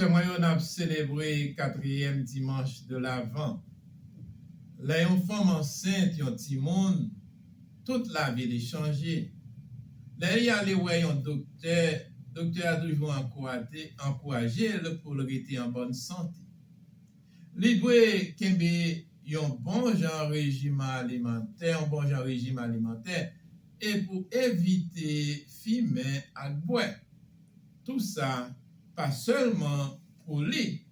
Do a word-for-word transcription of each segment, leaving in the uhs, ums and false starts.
Frè mwen yo, n ap selebre katriyèm dimanch de Lavan. Lè yon fanm ansent yon timoun, tout lavi li chanje. Lè li ale wè yon doktè, doktè a toujou ankouraje, ankouraje l pou l rete an bòn sante. Li dwe kenbe yon bon jan rejim alimantè, yon bon jan rejim alimantè, e pou evite fimen ak bwè. Tou sa, pa sèlman pou li,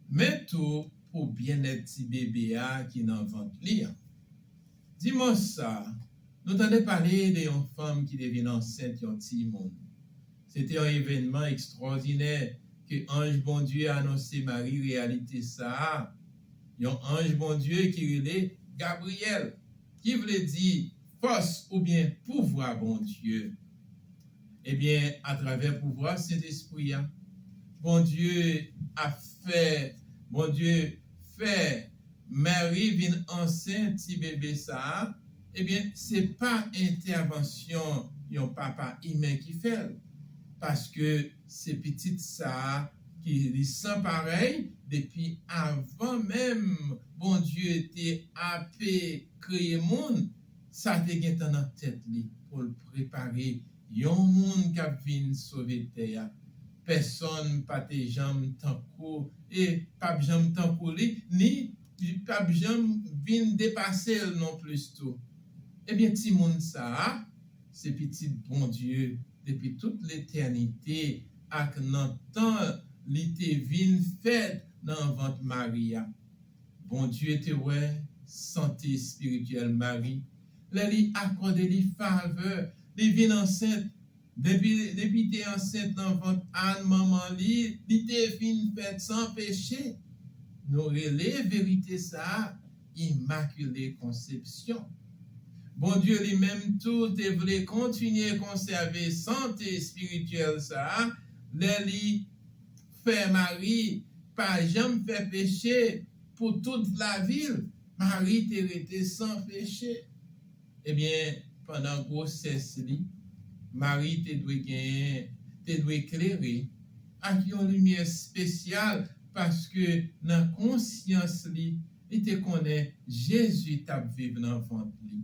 men tou pou byennèt ti bebe a ki nan vant li an. Dimanch sa, nou tande pale de yon fanm ki te vin ansent yon timoun. Se te yon evènman ekstwòdinè ke anj Bondye anonse Mari reyalite sa a. Yon anj Bondye ki rele Gabriyèl, ki vle di fòs oubyen pouvwa Bondye. Ebyen, atravè pouvwa Sentespri a, Bondye ap fè, Bondye fè Mari vin ansent ti bebe sa a, ebyen, se pa entèvansyon yon papa imen ki fè l, paske se pitit sa a ki li san parèy, depi avan menm Bondye te ape kreye moun, sa te gentan nan tèt li pou l prepare yon moun k ap vin sove tè a. Pèsonn pa te janm tankou, e p ap janm tankou li, ni p ap janm vin depase l non plis tou. Ebyen, timoun sa a, se pitit Bondye depi tout letènite ak nan tan li te vin fèt nan vant Mari a. Bondye te wè sante espirityèl Mari lè li akòde li favè, li vin ansent. Depi, depi te ansent nan vant Ann, manman li, li te vin fèt san peche. Nou rele verite sa a Imakile Konsepsyon. Bondye li menm tou te vle kontinye konsève sante espirityèl sa a lè li fè Mari pa janm fè peche pou tout lavi l. Mari te rete san peche. Ebyen, pandan gwosès li, Mari te dwe genyen, te dwe klere ak yon limyè espesyal, paske nan konsyans li, li te konnen Jezi t ap viv nan vant li.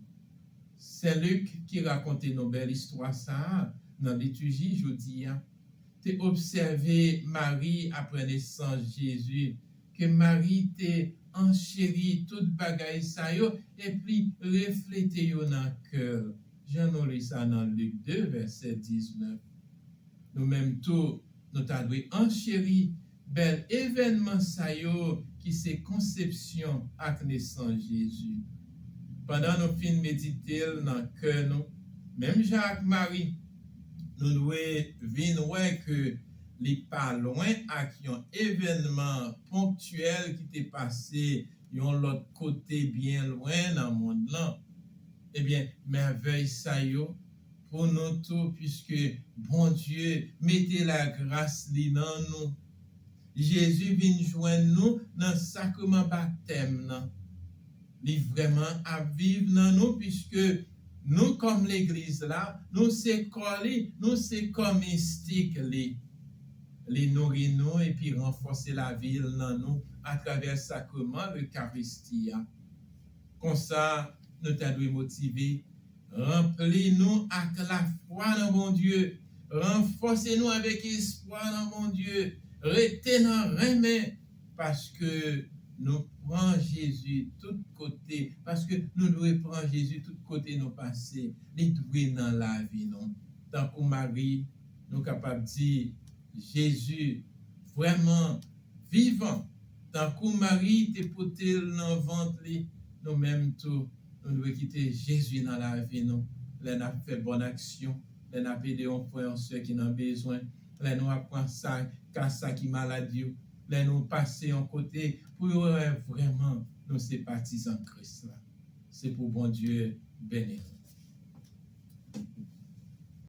Sen Lik ki rakonte nou bèl istwa sa a nan litiji jodi a, te obsève Mari apre nesans Jezi, ke Mari te ancheri tout bagay sa yo epi reflete yo nan kè l, jan nou li sa nan Lik de, vèsè diznèf. Nou menm tou, nou ta dwe ancheri bèl evènman sa yo ki se konsepsyon ak nesans Jezi. Pandan nou fin medite l nan kè nou, menm jan ak Mari, nou dwe vin wè ke li pa lwen ak yon evènman ponktyèl ki te pase yon lòt kote byen lwen nan mond lan. Ebyen, mèvèy sa yo pou nou tou, piske Bondye mete lagras li nan nou. Jezi vin jwenn nou nan sakreman batèm nan. Li vrèman ap viv nan nou, piske nou, kòm legliz la, nou se kò li, nou se kò mistik li. Li nouri nou epi ranfòse lavi l nan nou atravè sakreman Lekaristi a. Konsa, nou ta dwe motive, ranpli nou ak lafwa nan Bondye, ranfòse nou avèk espwa nan Bondye, rete nan renmen, paske nou pran Jezi tout kote, paske nou dwe pran Jezi tout kote nou pase. Li dwe nan lavi nou. Tankou Mari, nou kapab di, Jezi vrèman vivan. Tankou Mari te pote l nan vant li, nou menm tou, nou dwe kite Jezi nan lavi nou. Lè n ap fè bòn aksyon, lè n ap ede yon frè, yon sè ki nan bezwen, lè nou ap pran sa, ka sa ki malad yo, lè nou pase yon kote pou yo wè vrèman nou se patizan Kris la. Se pou Bondye beni nou.